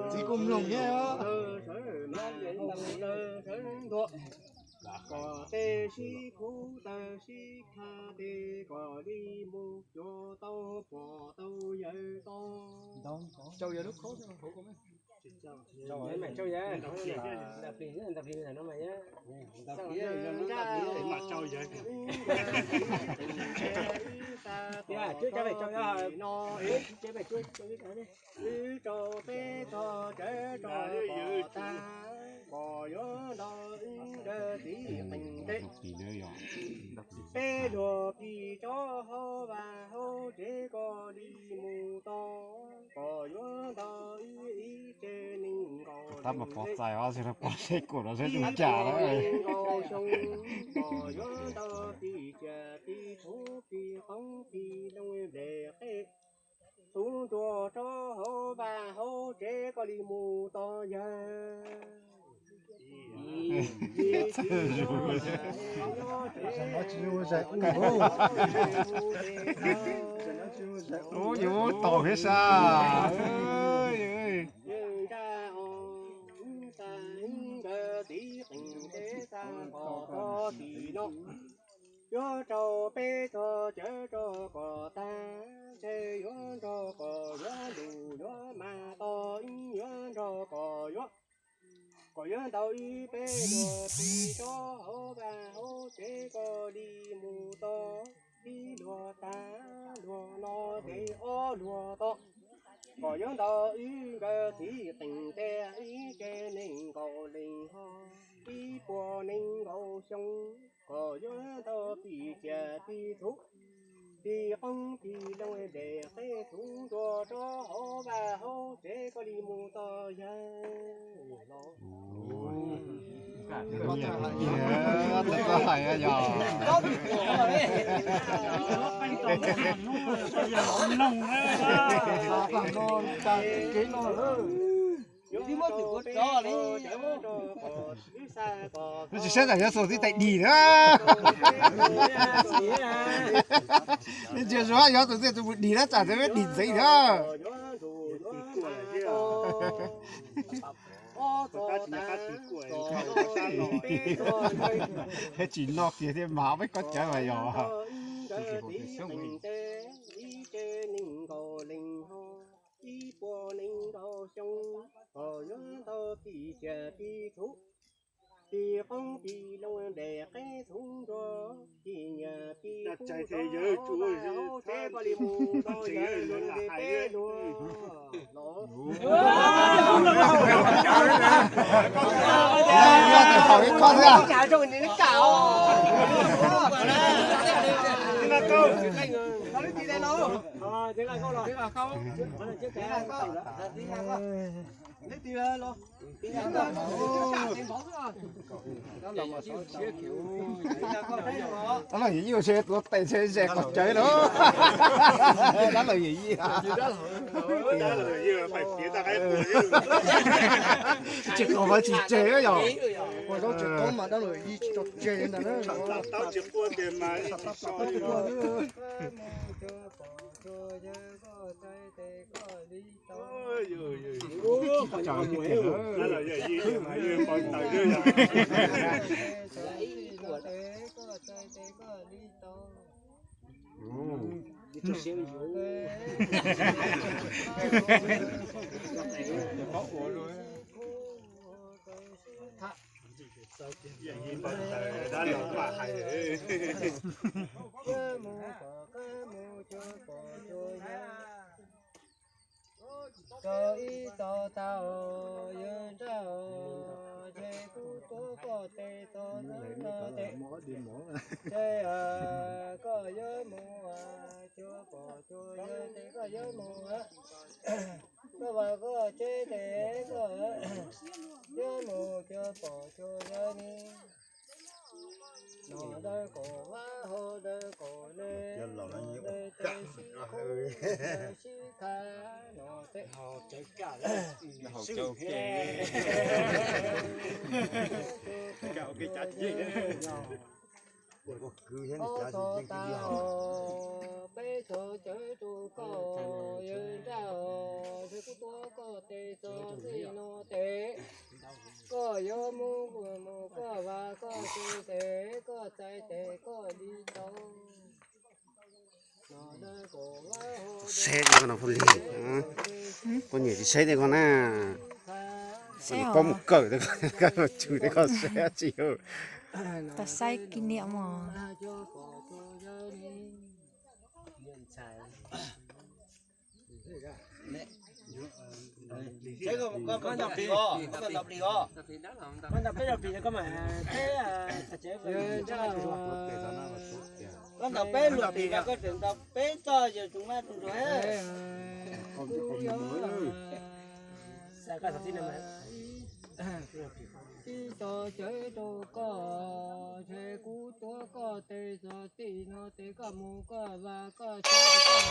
Txiv kuj mloog thiab. Kom tej sib khub taw sib kha tej kom li mus cuag tau pog tau yawg tau. Wb rau peb txog tsawv rau pog tag, pog yuav nrog wb nkawd txiv qees teb. Peb luag pis tsob hauv vaj hauv tsev koj li mus tod, pog yuav nrog wb ib tsev neeg nkaus. Tab mas pog txais os, pog seb kuv los seb tub cas lawm. Nkaus xyoo, pog yuav nrog pis cias pis txhuv pis qoob pis loo nplej qeb txhuv nruas tsob hauv vaj hauv tsev koj li mus tod yawg. Ub, yus tau thiab sas. Nkawd txiv qees teb xa pog txog tim no, yuav rau peb txog tsawv rau pog tag, ntshe yuav nrog pog yuav lus yuav mas tod, yuav nrog pog yuav, kom yuav ntau ib peb luag pis tsob hauv vaj hauv tsev koj li mus tod, ib luag tag luag no ces ob luag tod, kom yuav ntau ib nkawd txiv qees teb ib tsev neeg nkaus leej hov, ib puas nees nkaum xyoo, kom yuav ntau pis cias pis txhuv pis qoob pis loo nplej qeb txhuv nruas tsob hauv vaj hauv tsev koj li mus tod yawg. Txawj hais yog. Nws tsis saib tsam yuav txog tib tais dig na. Nws tsis saib yuav txog tib tais dig na, tsam txawm dig ntxeev na. Thiab tsis noj kiag thiab mas peb koj cawv mas yog. Ib puas nees nkaum xyoo, pog yuav ntau pis cias pis txhuv pis qoob pis loo nplej qeb txhuv nruas pis nyias pis kub tsob hauv vaj hauv tsev koj li mus tod yawg, luag peb luag los. Dab laug Yim Yij ntshe tuav tes ntshe zes qhov cawv lawm. Dab laug Yim Yij. Tsis qhov mas tsis tseg yog. Ua zaub tsis qoob mas dab laug Yim Yij tsis tso tseg ntag na. Tau ib tau tau, yawg nrauj, ces kuv tuav koj tes txog hnub no ces, ces koj yuav mus cuag pog cuag yawg ces koj yuav mus, koj vas koj tsev ces koj yuav mus cuag pog cuag yawg ne. Noj dawb kaum vab haus dawb kaum le, noj dawb tes sib kub dawb sib kha, noj tes haus cawv kaj lawm, haus cawv kaj. Koj txhob tas os, peb txhob cawv rau koj, yawg nraj os, ntshe kuv tuav koj tes txog txij no tes, koj yuav mus kuv mus, koj vas koj tsev tes, koj txais tes koj li tau. Saib koj no phooj ywg, poj niam tsis saib tias koj na, koj mus kawm, koj mus chwv tias koj saib tsis yog. Tau saib kis niam mog. Koj ntaus peb luam plis mas koj tseem ntaus peb txoj yawg tsuv mab tsuv ntsuag. Ib txoj cawv rau koj, ntshe kuv tuav koj tes txog txij no tes, koj mus koj vas koj tsev tes, koj